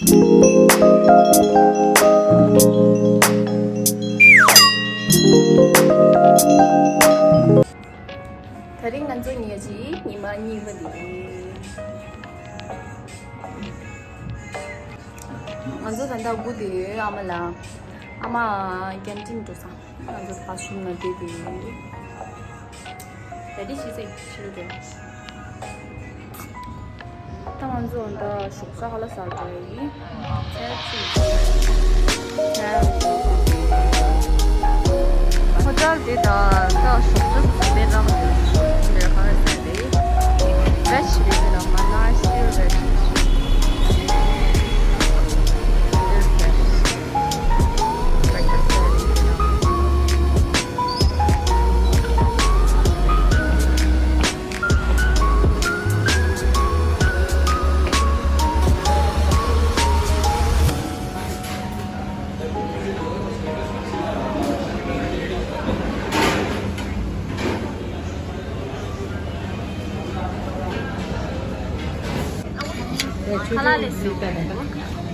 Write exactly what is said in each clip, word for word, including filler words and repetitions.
ད་རིང་ང་ཚོ་ཉལ་ཆས་ཉི་མ་གཉིས་པ་དེ་རེད། ང་ཚོ་ད་ལྟ་སྒུག་བསྡད་ཡོད། ཨ་མ་ལ། ཨ་མ་ཀན་ཊིན་འགྲོ་སོང་། ང་ཚོ་བ་ཤུམ་ན་བསྡད་དེ། Daddy, she said she'll do. ད་ང་ཚོ་ད་ཞོགས་ཇ་ཁ་ལག་ཟ་འགྲོ་ཡིན། ཧོ་ཊེལ་འདི་ད་ད་ཞོགས་ཇ་དེ་འདྲ་ཡོད། ཞོགས་ཇ་ཁ་ལག་ཟ་རེད། Veg རེད། འདི་ལ་མ་ན་still veg.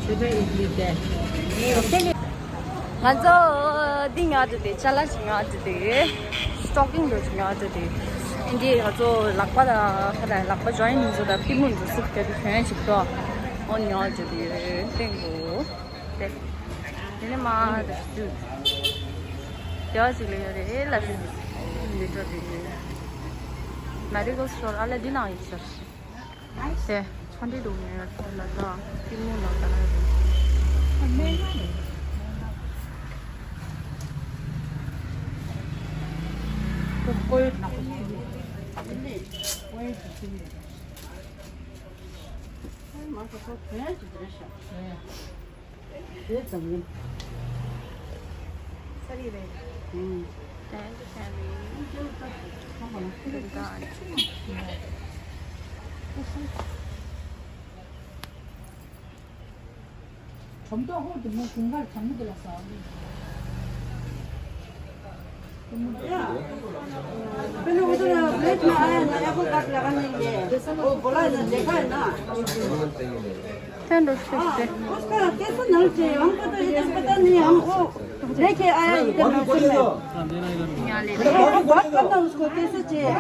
Still veg. ང་ཚོ་འདི་ཉར་དུ་དེ་ཅ་ལག་ཅིག་ཉར་དུ་དེ་སི་ཊོག་ཀིང་འདྲ་ཅིག་ཉར་དུ་དེ། འདི་ང་ཚོ་ལག་པ་དང་ཁ་དང་ལག་པ་ཇོ་ཡིན་འདི་ཚོ་དང་པུས་མོ་འདི་ཚོ་སུབ་དེ་དུ་གྱོན་ཅིག་ཏོ། འོ་ཉར་དུ་དེ་སྟེང་དུ་དེ། དེ་ནས་མ་དེ་ཞུ། དེ་བ་ཅིག་ལས་ཡོད་རེད་ལ། འདི་འགྲོ་དེ་ནས་མ་རི་གོ་སི་ཊོར་ཨ་ལ་འདི་ནང་ཡིན་ཤག་དེ་ཆོ་འདྲི་འདུག་ནས་ལ་ད་ཏི་མུ་ལ་ད་ར་རེད། དེ་ཙམ་ཡིན། ས་རི་རེད། ཨུམ། དེ་འདྲ་ས་རི། ཁྲོམ་ཐོག་ཧོ་དེ་མོ་ཀུན་དཀར་གྱང་མི་དེ་ལ་ཟ་བ་རེད། पहले उधर प्लेट में आया ना, या को काट लगाने के लिए। वो बोला ना, देखा है ना। ཐོན་འགྲོ་ཤོག་ཟེར། उसका कैसे नल चाहिए? हमको तो इधर पता नहीं, हमको लेके आया इधर नल में। वो बात करना उसको कैसे चाहिए?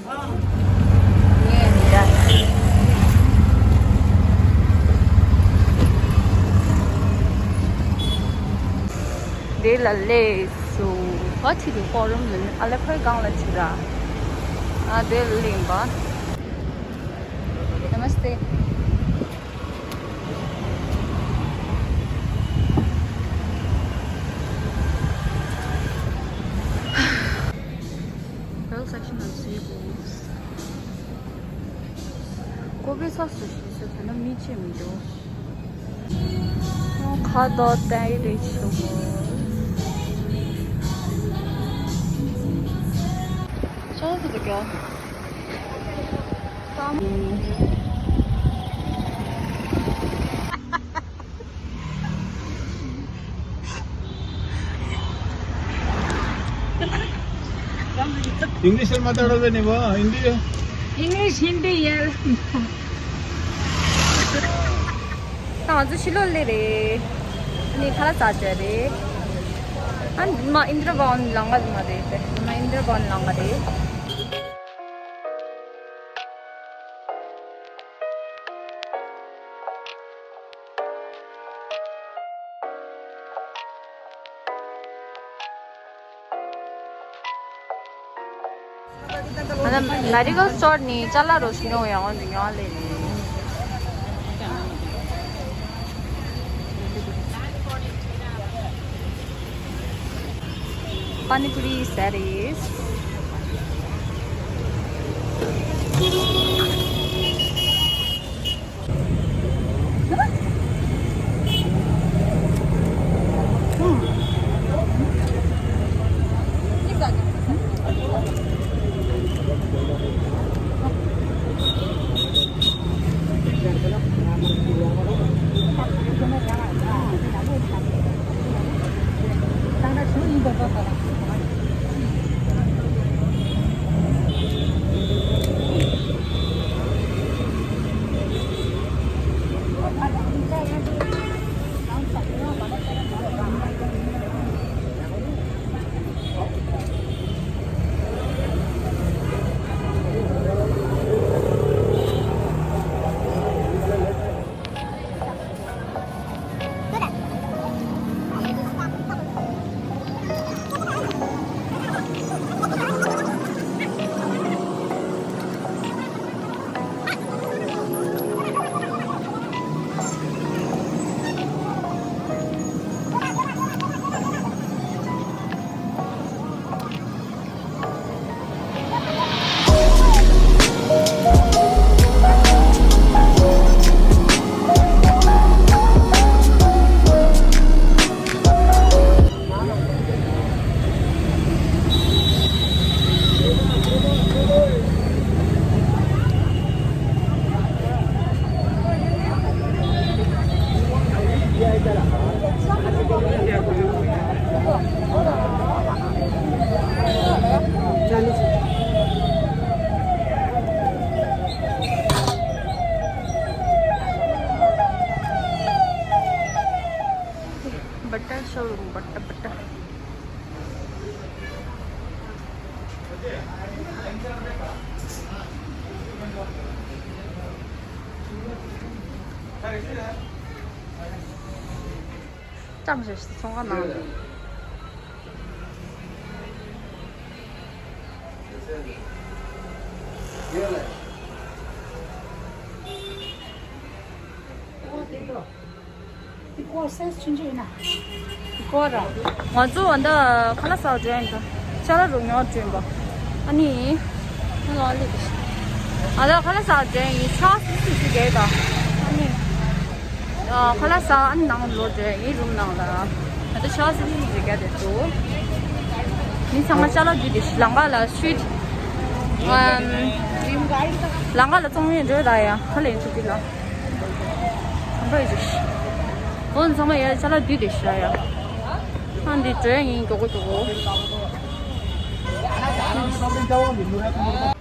हाँ। དེ་ལ་ལས་སུ་བ་ཆི་དུ་ཧྥོ་རུམ་ལ་ཨ་ལེ་ཁོའི་སྒང་ལ་ཆི་ར། ཨ་དེ་ལ་ལིང་བ། नमस्ते। Well section of seafoods. ཀོ་པེ་ས་སུ་ཤི་སུ་ཐ་ན་མི་ཆེ་མི་འདུག་ཁ་དོག་ཏའི་རེ་ཆུ་མོ། ཆང་སུ་དུ་གྱོ། ಇಂಗ್ಲಿಷಲ್ಲಿ ಮಾತಾಡೋದೇ ನೀವು? Hindi? English, Hindi, yeah. ང་ཚོ་ཕྱི་ལོགས་སླེབས་རེད། ཨ་ནི་ཁ་ལག་ཟ་བྱས་རེད། ཨ་མ་ཨིན་དྲ་བྷ་ཝན་ལམ་ཁ་མ་རེད། མ་ཨིན་དྲ་བྷ་ཝན་ལམ་ཁ་རེད། ང་ཚོ་མེ་ཌི་ཀལ་སི་ཊོར་ནས་ཅ་ལག་རོ་ཞིག་ཉོ་ཡོང་། འོ་འདི་ཉོ་ལེ། Pani puri set is. ཀྲམ་ཞིག་ཚོང་ཁང་ནང་། འདི་སྐོར་སའི་ཆུང་ཆུང་ཡིན་ན། འདི་སྐོར་ར། ང་ཚོ་འོ་ད་ཁ་ལག་ཟ་བར་འགྲོ་ཡིན་ད། ཅ་ལག་རུ་ཉོ་བར་འགྲོ་ཡིན་པ། ཨ་ནི། ང་ལ་ལི་ཨ་ད་ཁ་ལག་ཟ་བར་འགྲོ་ཡིན། ཆ་སི་སི་སི་རྒྱལ་ད། ཨ་ནི། ཨ་ཁ་ལག་ཟ་ཨ་ནི་ནང་ལོག་འགྲོ་ཡིན་རུམ་ནང་ལ། ང་ཚོ་ཆ་སི་སི་སི་རྒྱལ་དེ་འགྲོ། མི་ཚང་མ་ཅ་ལག་བསྡུས་ཏེ་ལམ་ཁ་ལ་ཤུལ། ཨམ། ལམ་ཁ་ལ་བཙོང་ཡིན་འགྲོ་ད་ཡ། ཁ་ལ་ཡིན་ཚུགས་ཀྱི་ལ། ཁམས་པ་ཡི་ཅིག་འོ་ཚང་མ་ཡ་ཅ་ལག་བསྡུས་ཏེ་ཤ་ཡ། ཨ་འདི་འགྲོ་ཡ་ཡིན་མགྱོགས་པོ་མགྱོགས་པོ།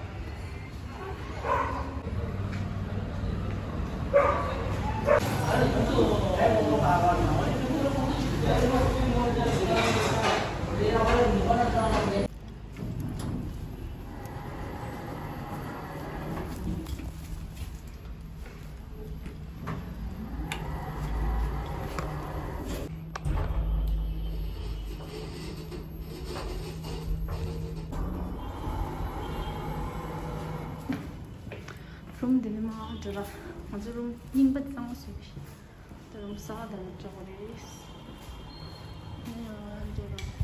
རུམ་འདི་ནས་མར་འགྲོ་ར། ང་ཚོ་རུམ་རྙིང་པ་གཙང་མ་བཟོས་པའི། ད་རུམ་གསར་པ་དང་འདྲ་པོ་རེད། ཨ་འགྲོ་ར།